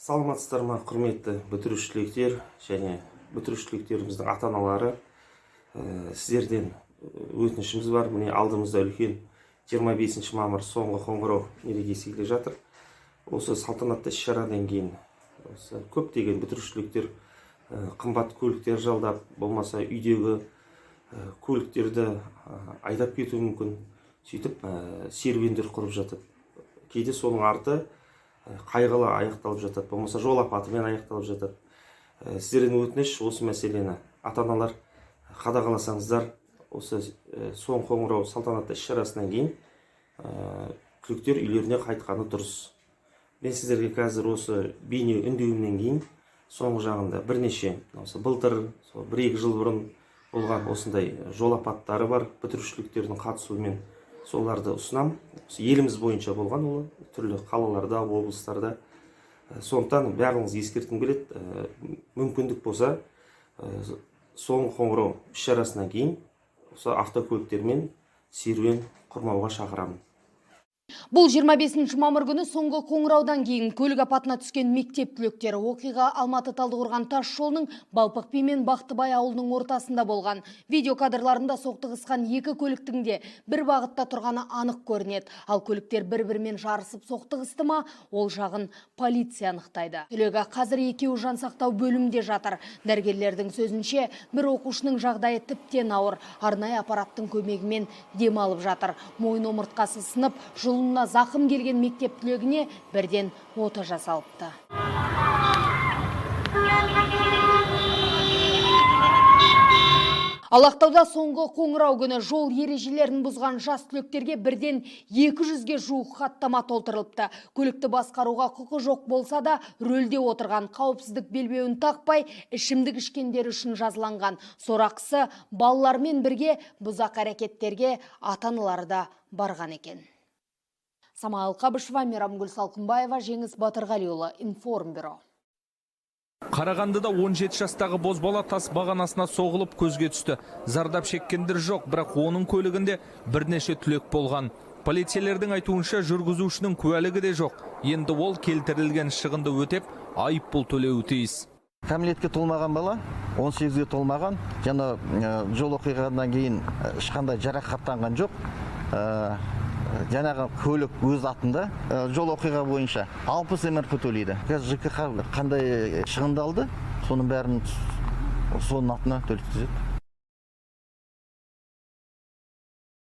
Саламатсыздар ма, құрметті бітіруші түлектер және бітіруші түлектеріміздің ата аналары! Сіздерден өтінішіміз бар. Міне, алдымызда үлкен 25 мамыр, соңғы қоңырау мерекесі келе жатыр. Осы салтанатты іс шарадан кейін осы көптеген бітіруші түлектер қымбат көліктер жалдап, болмаса үйдегі көліктерді айдап кетуі мүмкін. Сөйтіп серуендер құрып жатады. Кейде соның арты қайғылы аяқталып жатады, болмаса жол апатымен аяқталып жатады. Сіздерден өтініш, осы мәселені ата аналар қадағаласаңыздар. Осы соңғы қоңырау салтанатты іс шарасынан кейін түлектер үйлеріне қайтқаны дұрыс. Мен сіздерге қазір осы бейне үндеуімнен кейін соңғы жағында бірнеше осы былтыр, сол 1-2 жыл бұрын болған осындай жол апаттары бар бітіруші түлектердің қатысуымен, соларды ұсынамын. Осы еліміз бойынша болған, ол түрлі қалаларда, облыстарда. Сондықтан барлығыңызды ескерткім келеді: мүмкіндік болса, соңғы қоңырау іс шарасынан кейін осы автокөліктермен серуен құрмауға шақырамын. Бұл 25 мамыр күні соңғы қоңыраудан кейін көлік апатына түскен мектеп түлектері. Оқиға Алматы Талдықорған тас жолының Балпық би мен Бақтыбай ауылының ортасында болған. Видео кадрларында соқтығысқан екі көліктің де бір бағытта тұрғаны анық көрінеді. Ал көліктер бір-бірімен жарысып соқтығысты ма, ол жағын полиция анықтайды. Түлегі қазір екеуі жансақтау бөлімінде жатыр. Дәрігерлердің сөзінше, бір оқушының жағдайы тіптен ауыр. Арнайы аппараттың көмегімен дем алып жатыр. Мойын омыртқасы сынып, жұлынына зақым келген мектеп түлегіне бірден ота жасалыпты. Ал Ақтауда соңғы қоңырау күні жол ережелерін бұзған жас түлектерге бірден 200-ге жуық хаттама толтырылыпты. Көлікті басқаруға құқы жоқ болса да рөлде отырған, қауіпсіздік белбеуін тақпай, ішімдік ішкендері үшін жазаланған. Сорақысы, балалармен бірге бұзақы әрекеттерге ата-аналары да барған екен. Самал Қабышева, Мейрамгүл Салқынбаева, Жеңіс Батырғалиұлы, Информбюро. Қарағандыда 17 жастағы бозбала тас бағанасына соғылып, көзге түсті. Зардап шеккендер жоқ, бірақ оның көлігінде бірнеше түлек болған. Полицейлердің айтуынша, жүргізушінің куәлігі де жоқ. Енді ол келтірілген шығынды өтеп, айыппұл төлеуі тиіс. Кәмелетке толмаған бала, 18-ге толмаған, және жол оқиғадан кейін ешқандай жарақаттанған жоқ. Жаңағы көлік өз атында, жол оқиға бойынша 60 МРП төлейді. Қазір ЖКХ қандай шығындалды, соның бәрін соның атына төлеткізеді.